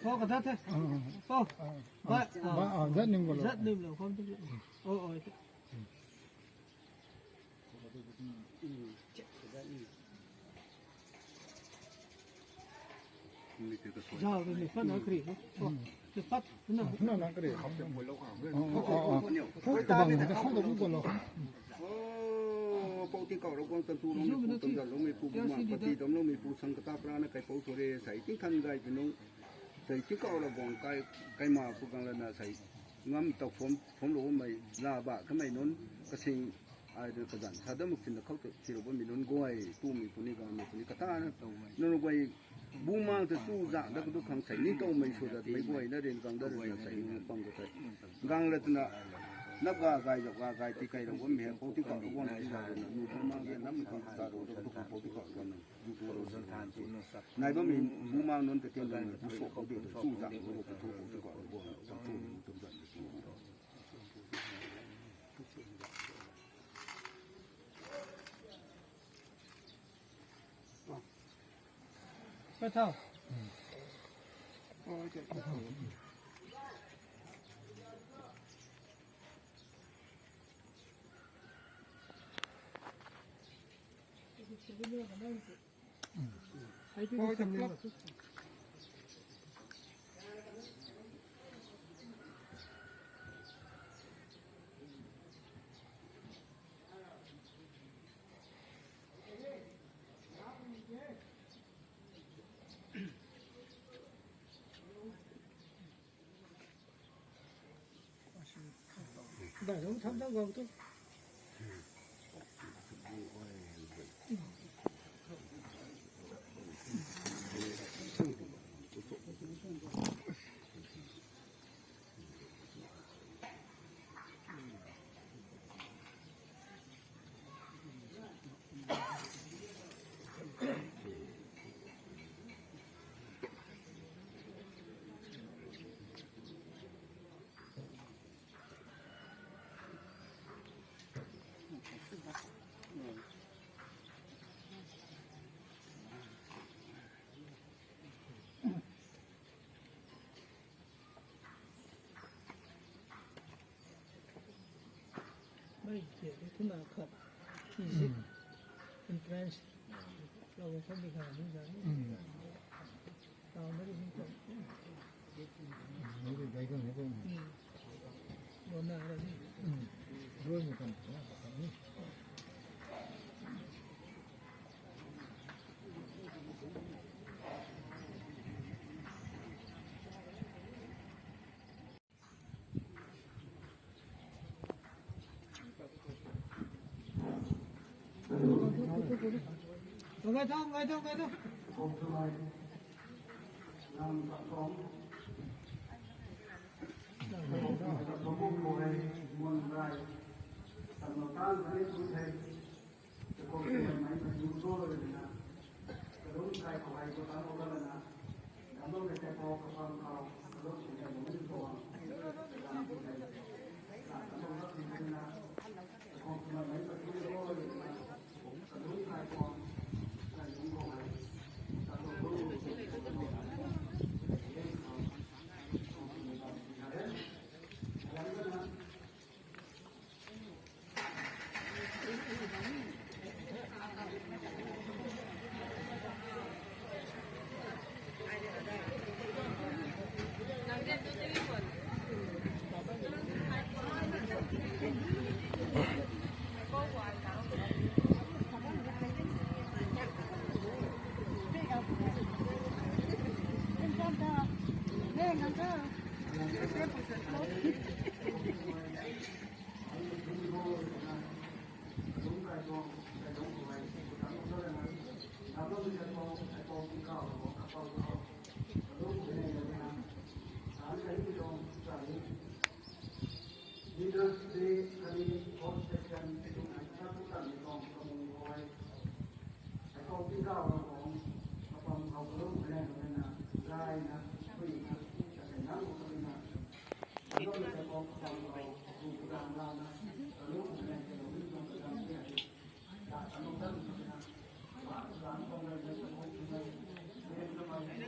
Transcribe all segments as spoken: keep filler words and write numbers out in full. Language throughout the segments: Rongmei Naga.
Pau ka dat the. Pau. Ba, ah, zat nim ko lo. Zat nim lo, kom tu. Oh, oh. Zau ni pat na kri. Oh. Ni pat na. Na na kri. Oh, oh, oh. Pui ta ni ta khou da bu ko lo. Oh, pau ti kau ra guang tan tu lo mi pu, tam zan lo mi pu, ma pati dam lo mi pu, sang kata pra na kai pau thu re, sai ting than gay pi nung. Sai ti kau ra guang kai, kai ma pu gang la na sai. Ngam tak phom, phom lo mei, la ba kamei nunc, kasing, ai de kazan, sa dam muk tin da khou te, ti lo ba mi nunc guay, tu mi pu ni gang mi pu ni kata na. Nunc guay, bu mang te chu zang da kadu khang sai, ni tou mei su da, mei guay na rin gang da rin na sai, ni pang ko sai. Gang la tna, nap ga gay, zap ga gay, ti kai lo ba mi he, pau ti kau ra guang na, sa da na, nu bu mang te, nam khang sa ro, da kadu khang pau ti kau ra guang na. Nai bam mi bu mang nunc ta tian dang bu sou khou de chu zang lo khou thu khou tu kau bo tu tu tu zan. Ka thau. Mei kiat tu na khat easy entrance. Lo khat di kha ni za ni. Tau na di ni ko. Ni di gai ko ni ko. Lo na ra ni. Lo ni kan na kan ni. Ngai thau, ngai thau, ngai thau. Leaders Day khatni Fourth Section tuang ai sa tu tan ni tuang kamung khou ai. Ai kau pi kau na kong, kapam kau kalum kane kane na, zay na, pui na, kakai nang kau kane na. Ano le kapam kapam kau, ku kudang la na, kalum kane kalum ni tuang kadang kane. Ta kalum dan kane na, ba kudang kong le na, kong kane.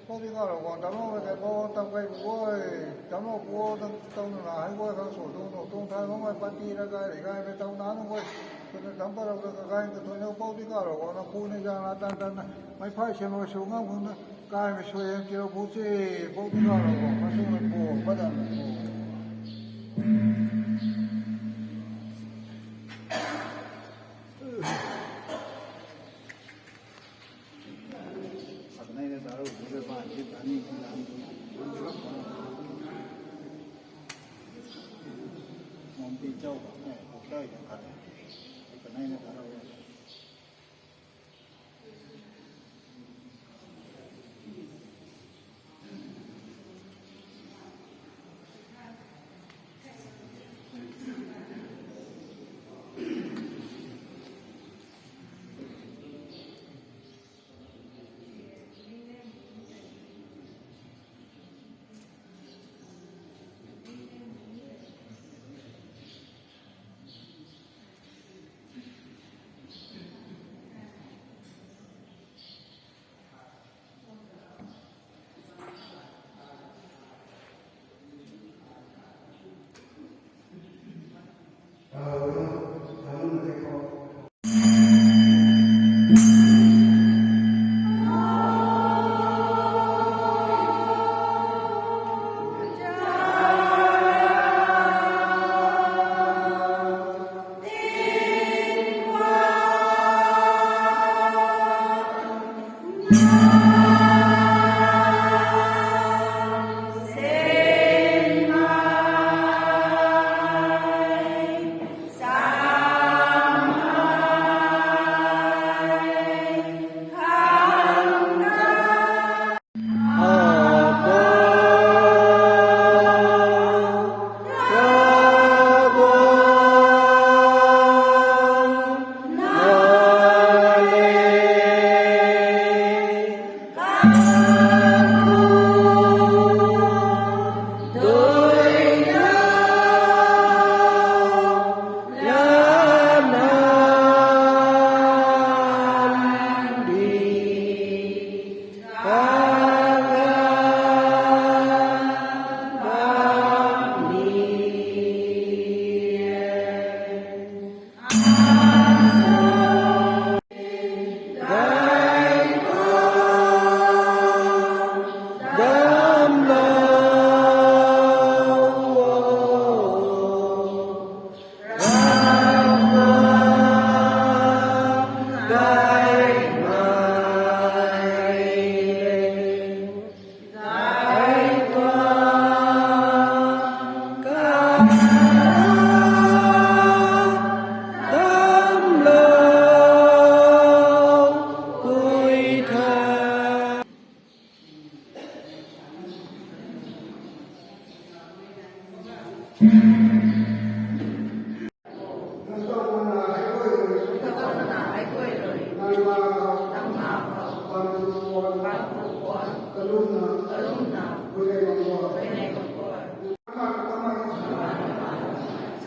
Pau di ka rau guang, tam lou mei tei pau tam kai bu guay, tam lou pau tam tau na na hei guay khang sw dung nung tuang thay bam mei party ra gay rui gay mei tau na nung guay, twna tam pat rau ka gay ka thuy na pau di ka rau guang na pu ni zang na tan tan na, mei phay siam rui sw ngam khang na, gay mei sw yang ti rau pu ci, pau di ka rau guang, ma sw mei pu, pa dan mei pu.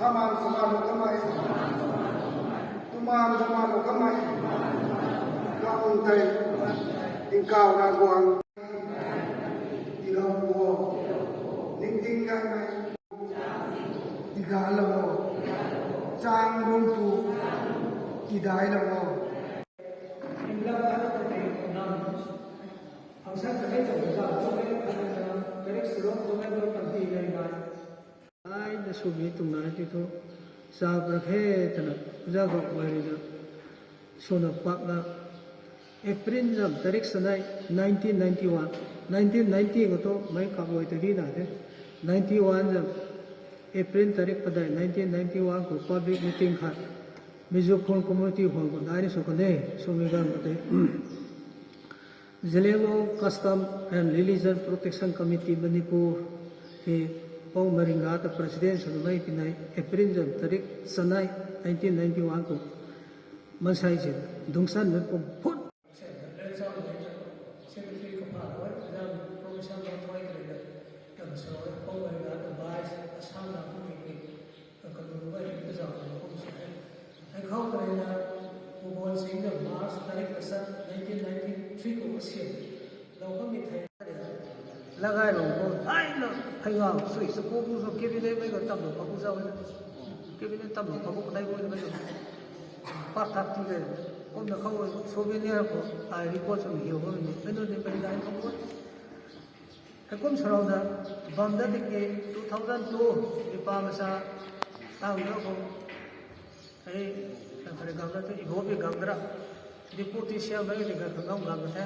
Saman, saman lo kamei. Tuman, tuman lo kamei. Kaung tei. Tingkauh Ravguangc. Tiilou pu. Ningting gaymei. Tigaylou o. Chang bum pu. Tidailou o. Ang sa ta hei ta za tu hei, tarik saruk tu hei, tu panty nai nai. Ai na swmei tuang nai ti thu, za pra khe twna, za gak mai rui na, swna pakna, April zam tarik sanei, nineteen ninety-one, nineteen ninety khou tu, mei kap luai ta di na the, ninety-one zam, April tarik padeih, nineteen ninety-one khou public meeting khat, Mizo Khon community hall khou nai ni sw kan e, swmei ganv khou tei. Zeliangrong Custom and Religion Protection Committee Manipur hei Pou Maringa ta President swna mei pinei April zam tarik sanei nineteen ninety-one khou mansei sin dungsanmei pum phut. Secretary kapha rui, zam professional rui kari na, tam sa rui Pou Maringa ta Vice Assam na pu ni ni. Kalu rui kazauh na kum sa e. Hei khou karina, Pu Bon Singh na March tarik kasa nineteen ninety-three khou kasiam lou kamei thei. Lagai rou ko, ai na, phai ngau, sui, sa ko, bu, so, cabinet mei ko, tam lo, ko, bu, zau, na. Cabinet tam lo, ko, bu, ko, tai, bu, na, ko. Par thak ti le, kum na khou, souvenir ko, ai report sum hiu ko, ni, mei nu ni, mei dai ko, bu. Hei kum sarau na, bam da di ki, two thousand two, ipa masa, tang da ko. Hei, kan khare gang da tu, ibo bi gang da ra. Deputy C M mei di gang gang gang the.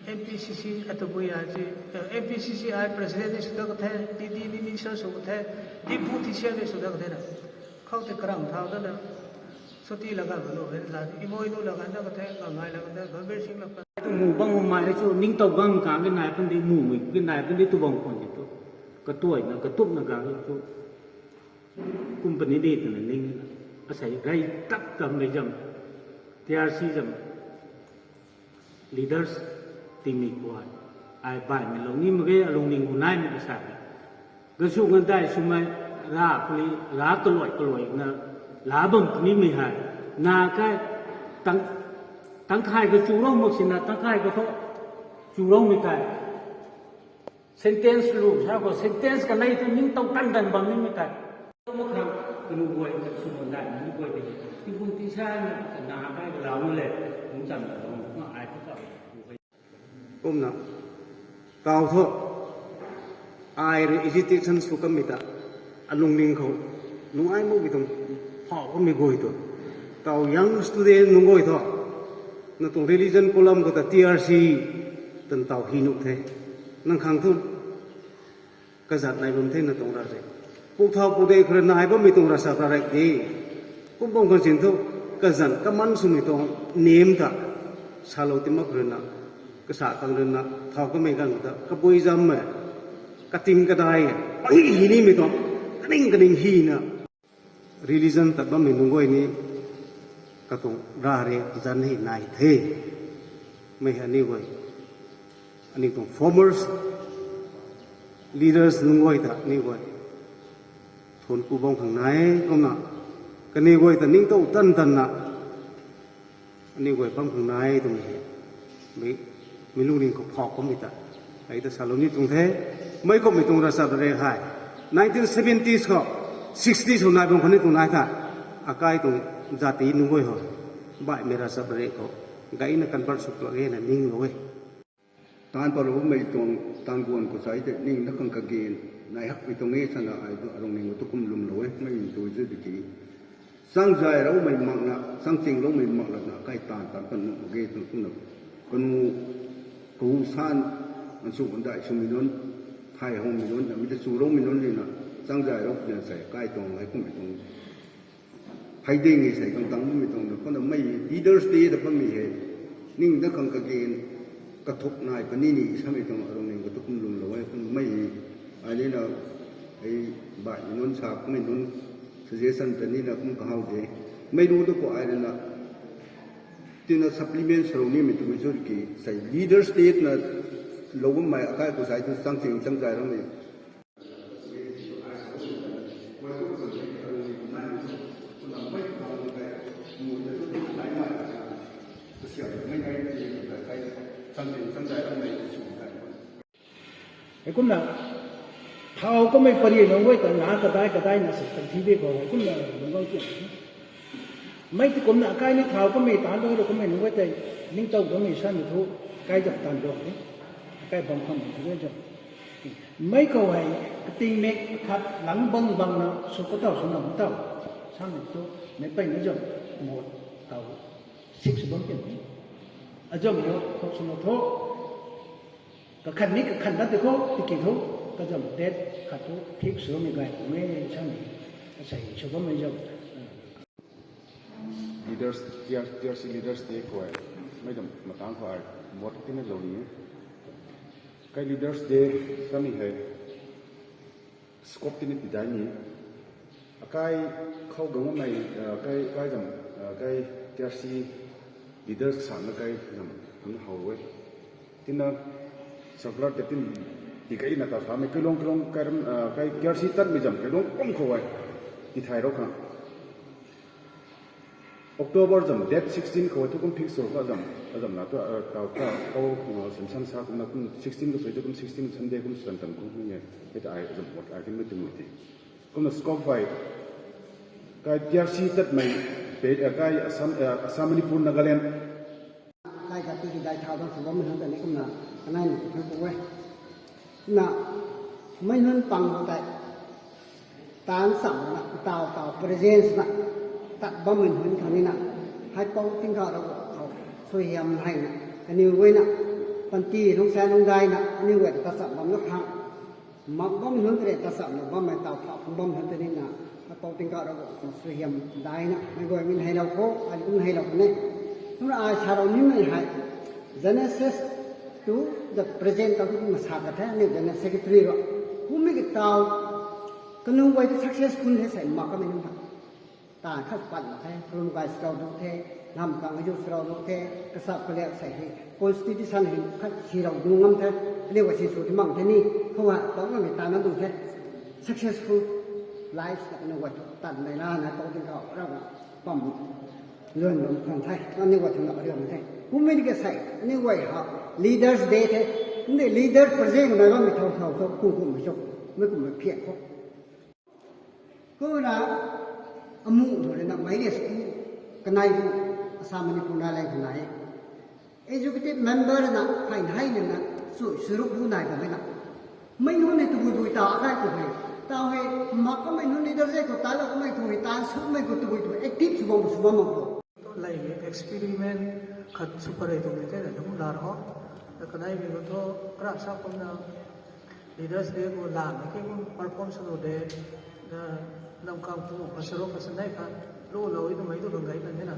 M P C C atu bui ai chi, eh, M P C C ai president ni sw da ka the, T D ni ni sa sw ka the, Deputy C M ni sw da ka the na. Khou te karang thau da na. Suti laga lo he la, imo ino laga da ka the, ka ngai laga da, Gambhir Singh laga. Tu mu bang mu mai chu, ning tau gang kang ki nai pun di, mu mui ki nai pun di, tu bang khon di tu. Ka tuai na, ka tup na gang tu. Company ni tu na ning na. Asei rai tak kam mei zam. T R C zam. Leaders tingmei kuay. Ai baihmei lou ni mak ge, alungning khou naimei ka sa. Gansu ngandai swmei ra kuli, ra kaluai kaluai na, la bam kuni mei hei. Na kai, tang, tang khai ka chu rou mak sina, tang khai ka tho chu rou mei kai. Sentence lu sa ko, sentence kanei tu ning tau tan tan bam ni mei kai. Mak khang, kanu guay, sw ngandai, kanu guay tei. Tingkum tingsa na, na kai ka lau na le, kum chan ka tho, ma ai tu ka. Kumna, tau thu, ai rui agitation sw kamei ta, alungning khou, nungai mak ki tuang, phau kamei guay tu. Tau young student nunc guay thu, na tuang religion column khou ta T R C, tan tau hi nuh the. Nang khang thu, kazat nai bam the na tuang ra re. Puk thau puk de khou rui nai bammei tuang ravsap ra rek de. Kum bam khang sin thu, kazan kaman swmei tuang nem ta. Salou ti mak rui na. Kasa kang rui na. Thau kamei gang ta. Kabui zam mei. Kating kadai. Pang hi ni mei tuang. Kaning kaning hi na. Religion tat bammei nunc guay ni. Katuang ra re zan hei nai the. Mei hei aniu guay. Aniu tuang formers, leaders nunc guay ta aniu guay. Thuanc ku bam khang nai, kumna. Kaniw guay ta ningtow tan tan na. Aniu guay bam khang nai twmei hei. Mei, mei lungning khou phauh kummei ta. Hei ta salou ni tuang the. Mei kumhmei tuang ravchap rarek hei. Nineteen seventies khou, sixties khou nai bam khang ni tuang nai tha. Akai tuang jati nunc guay hou. Baihmei ravchap rarek khou. Gayna convert sw tuang e na ninglou e. Taanv paloumei tuang taanv guan khou sai tei ning na khang kagen, nai hakmei tuang e sana ai tu alungning khou tu kum lwmlou e, mei tu zu di ki. Changzayloumei makna, changchingloumei mak lana, kai taanv tan kan nuh mak ge tuang kumna. Kanu, kahu san, ansu andai swmei nunc, thay howmei nunc, na mi ta chuloumei nunc rina, changzaylou puna sai, kai tuang, hei kummei tuang. Hei ding e sei kang tang bammei tuang na, kumna mei leaders tei ta bammei hei. Ning na khang kagen, kathuk nai puni ni samei tuang alungning khou tu kum lwmlou e, kumna mei hei. Ai ni na, hei baihmei nunc sa, kummei nunc suggestion ta ni na kum kahau de. Mei lu tu khou ai rina, tina supplement sarou nimei tumei zu ki, sei leaders tei na lou bammei akai khou sai tu changching changzayloumei. Heikumna, thau kummei pari nunc guay ta na kadai kadai na se kan thi de khou, heikumna lungc guang ti. Mei ti kumna akai ni thau kummei tan dong rui kummei nunc guay tei ningtow kummei san thu kai zam tan dong ni. Akai bam khang thu zam. Mei khou hei kating mek khat lang bang bang na sw kataw sw nam taw. Samei thu mei pei na zam mo taw sik sw bam ken ni. Azam yo khou sw na thu. Kakhan ni kakhan na ti khou tiki thu kazam det khat thu fix swmei gay kummei samei. Asei sw bammei zam. Leaders, T R, T R C leaders tei khou ai, mei zam matang khou ai, mot tina lou ni. Kai leaders tei samei hei, scope tina ti dai ni. Akai khou gang mei, ah, kai, kai zam, ah, kai T R C leaders sana kai zam, hang how e. Tina circular tei tin, ti kai na ta samei, kailung, kailung, kai ram, ah, kai T R C tatmei zam, kailung kum khou ai. Ti thay rou khang. October zam date sixteen khou tu kum fix sw ka zam. Azam na tu, uh, tau ta, tau, uh, Samson sa kumna kum sixteen ka soi tu kum sixteen Sunday kum stan tan kum ni e. Hei ta ai azam bot ai kum ni tum ti. Kumna scope vai. Kai T R C tat mai, pe, uh, kai Assam, uh, Assam, Manipur, Nagaland. Kai ka ti dai thau dang sw bam hang ta ni kumna, kanai ni thang ku e. Na, mei nunc pang khou tei, taanc cham na, tau tau presence na, tat bammei nunc khang ni na, hei pou tingkauh Ravguangc khou suaihiam hei na, kaniw guay na, panty lungsa lungdai na, aniw guay ta tat cham bam na khang, mak bammei nunc tei tat cham na bammei tau phah phung bam nunc tei ni na, hei pou tingkauh Ravguangc khou suaihiam dai na, mei guay min hei lou khou, ai kum hei lou ne. Kumna ai sa rou nimei hei, Genesis to the present ka kumna sa ka the, ni Genesis secretary ro. Kummei ki tau, kanu guay tu successful he sei mak kamei nunc ta. Taanv khat pat mak the, kalum kai srau du the, nam kang yu srau du the, kasap kaliak sei hei, constitution hei khat si rou du ngam the, aniw guay si sw ti mang the ni, khou ha, tau namei taanv na du the. Successful life na kanu guay tu, tat mei la na pou tingkauh Ravguangc pam luan bam khang the, aniw guay tu na ariu the. Kummei ni ka sei, aniw guay ha, Leaders Day the, ndi leader present na bammei thau thau thu, kum kummei chuk, mei kummei phiak khou. Kumna, amuh thu rui na mei le school, kanei bu, Assam, Manipur, Nagaland kanei. Executive member na, hei hei na, sui, suiruk bu nai bam e na. Mei nunc ni tabui bui ta akai khou hei. Tau hei, mak kamei nunc leader zai khou ta lou kamei khou hei, taanv sumei khou tabui tu active sw bam sw bam mak khou. Leimei experiment khat sw parei tuang ni the na, nunc lar ho. Na kaneimei khou thu, kara sa kumna, Leaders Day khou lam na ki kum perform sw lou de, na, nam kang pu, pasarok, pasanei khat, lu lou i tu mei tu bang gai kan the na.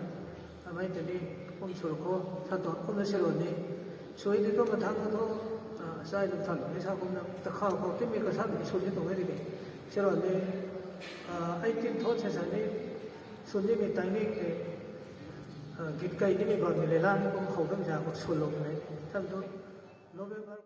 Amei tei ni, kum sw lou khou, sa tuang, kumna si lou ni. Sui ni tu mathang khou thu, ah, sai tu than, ni sa kumna, ta khou khou, timei ka sa ni sw ni tuang e di ke. Si lou ni, ah, eighteen thou sa sa ni, sw ni mi timing ke, ah, git kai ni mi bam ni le la ni kum khou dam za khou sw lou ni. Tham tu, November